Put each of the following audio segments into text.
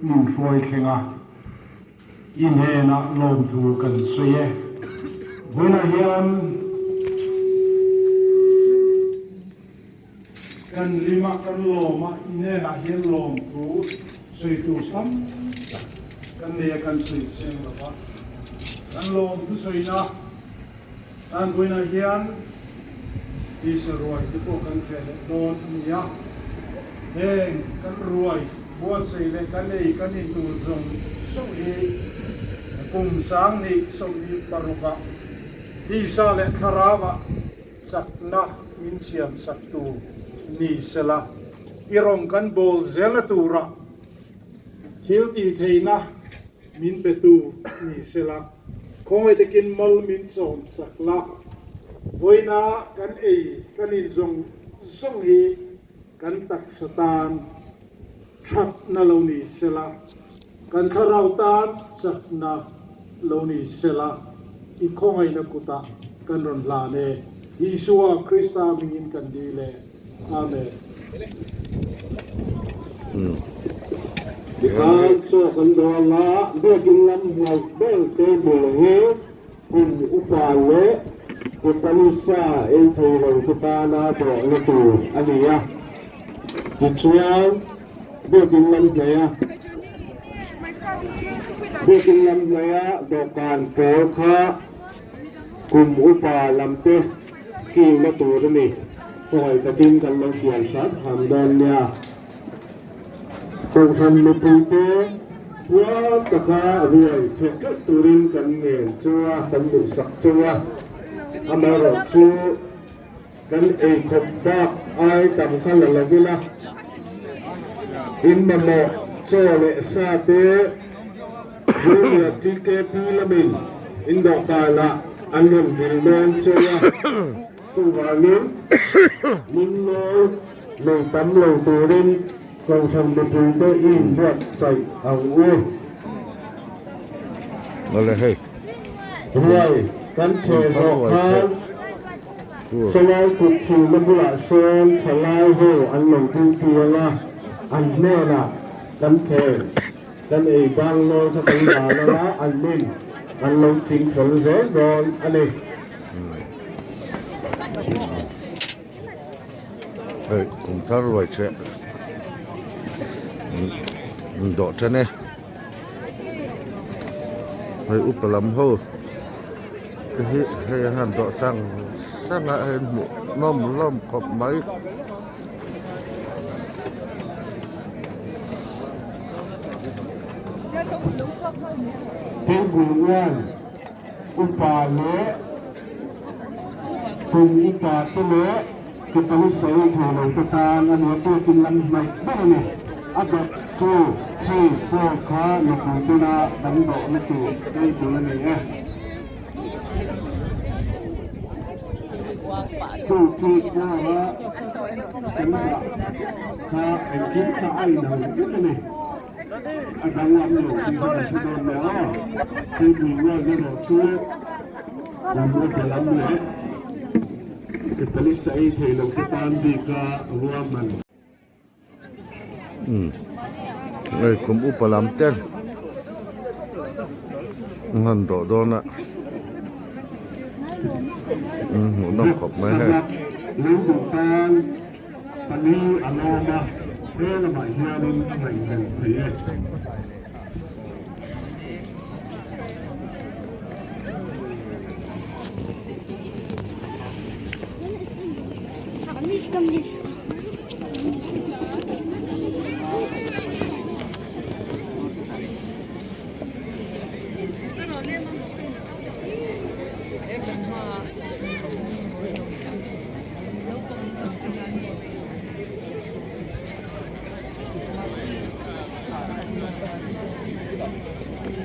min hruai thleng a, i hnenah lawmthu kan sawi e. Vawiinah hian kan lim a, kan lawm a, i hnenah hian lawmthu sawi tur tam tak kan nei a, kan sawi seng lo va. Kan lawmthu sawina tan vawiinah hian tisa ruai te pawh kan hreh leh dawn a ni a. Heng kan ruai buatsaih leh kan ei kan intur zawng zawng hi kum 2026 ah tisa leh thlarau ah chakna min siam sak tu ni sela, i rawn kan bawl zelna turah thil tih theihna min pe tu ni sela, khawngaih takin mal min sawm sak la, vawiina kan ei kan in zawng zawng hi kan taksa tan thatna lo ni sela, kan thlarau tan chakna lo ni sela, i khawngaihna kutah kan rawn hlan e. Isua Krista hmingin kan dil e. Amen. Tikhan chaw kan dawl a, biakin lam hnaih ber table hi kum upa leh Kutalisa ei thei lo te tana dawhna tur a ni a. Tichuan, biakin lam hnaih a biakin lam hnaih a dawhkan pawl kha kum upa lam te kilna tur a ni. Khawngaih takin kan lo siam hram hram dawn nia. Kohhran mipuite puar taka ruai chhe tlat turin kan ngen chu a, kan duhsak chu a. Amaherawhchu kan eikhawp bak ai tam kha la lo ila, in mamawh chaw leh sa te Junior TKP lamin in dawhkanah an rawn dil dawn chu a. Chuvangin, min nawi nei tam lo turin Kohhran mipuite i inbuatsaih ang u. Ruai kan chhe zawh khan Salai kut chhunna bulah sawn thalai ho an lo duty ang a, an hnenah kan thlen kan ei bang nawi kha kan dan ang a, an nin an lo ching fel zel dawn a ni. Hei kum thar ruai che dawh then e hei upa lam ho te hi hei an han dawh sang sang a hei an hmuh nawm hlawm khawp mai. Upa leh kum upa te leh kutang sawi thei lo te tan a nia tukin lam hnaih ber a ni. A dawt chu hei pawh kha nupui tuna kan dawhna tur table a ni e. Chu chu pawha kan dah kha engkim kha a inang vek a ni. A danglam lo tih kha kan hre dawn nia aw. Table rual erawh chu kum upa lam leh Catholic a ei thei lo te tan bika ruahman. Umm hei kum upa lam te an han dawh dawn a umm hmuhnawm khawp mai hei. Lei duh tan Pali a lawm a, he lamah hianin a ngaihven thei e.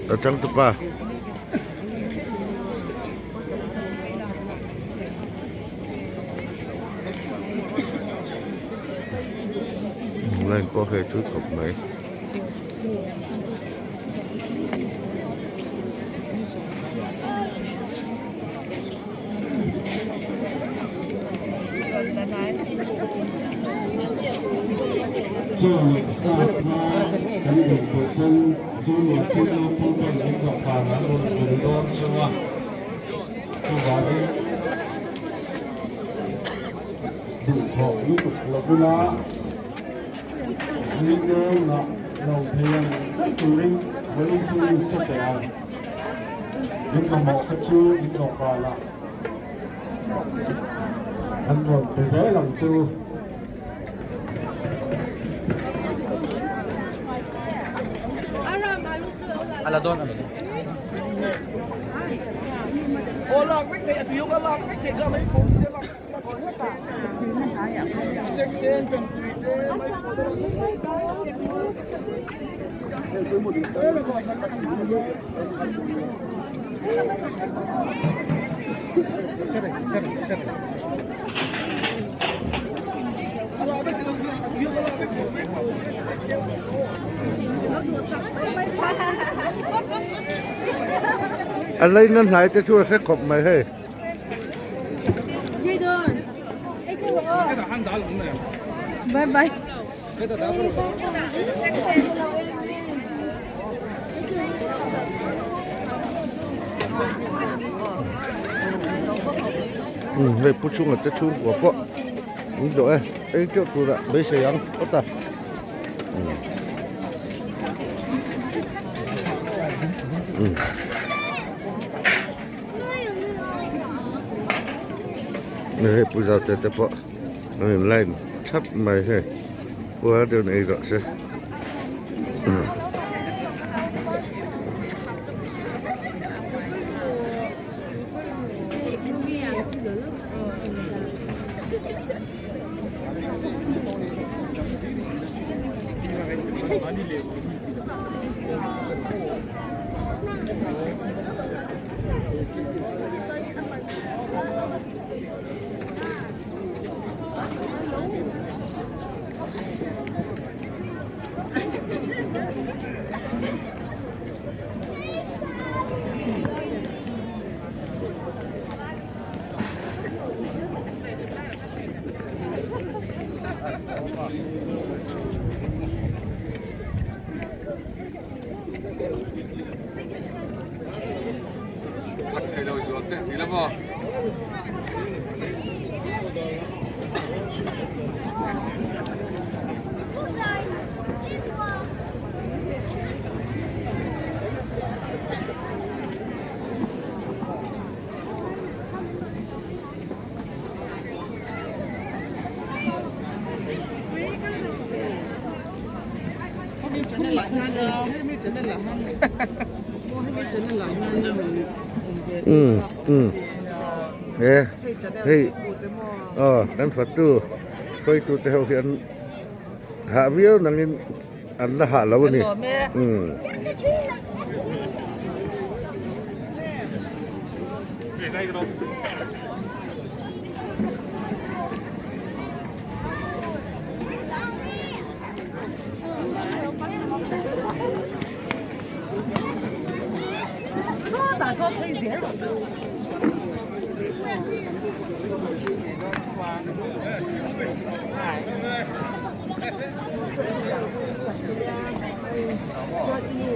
A changtupa. Line pawh hei thui khawp mai. Chaw leh sa kha kan ei duh ten Zunun chu pulpit in dawhkan an rawn bul dawn cheu a, chuvangin duhthawh lutuk lovila zingdawngah lo thei ang ber turin vawiin chu in che teh ang. In mamawh kha chu in dawhkanah an rawn pe zel ang chu. A leina hnai te chu a hre khawp mai hei. Bye bye. Hei pu chhunga te chhungkua pawh an dawh e ei teuh turah beisei ang phawt a. Hei pu zaute te pawh an in line thap mai hei kua deuh ei rawh se. Hei aw kan fatu hruaitu te ho hi an hah viau nangin an la hah lo a ni umm.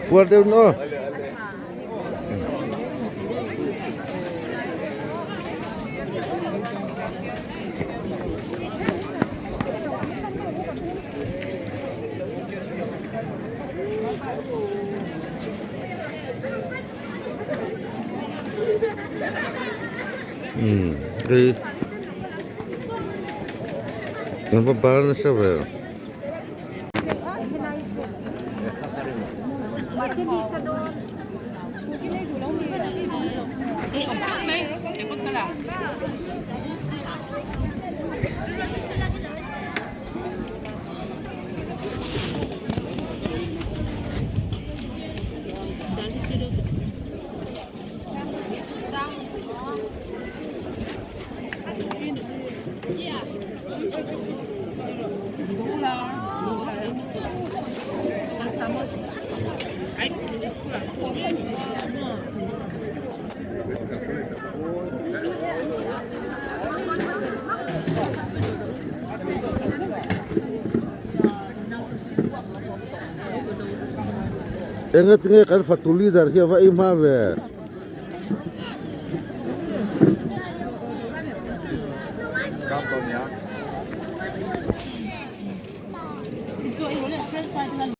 Puar deuh no. Umm hei an va bal nasa ve. Enga tinge kan fatu leader hi a va ei hma ve.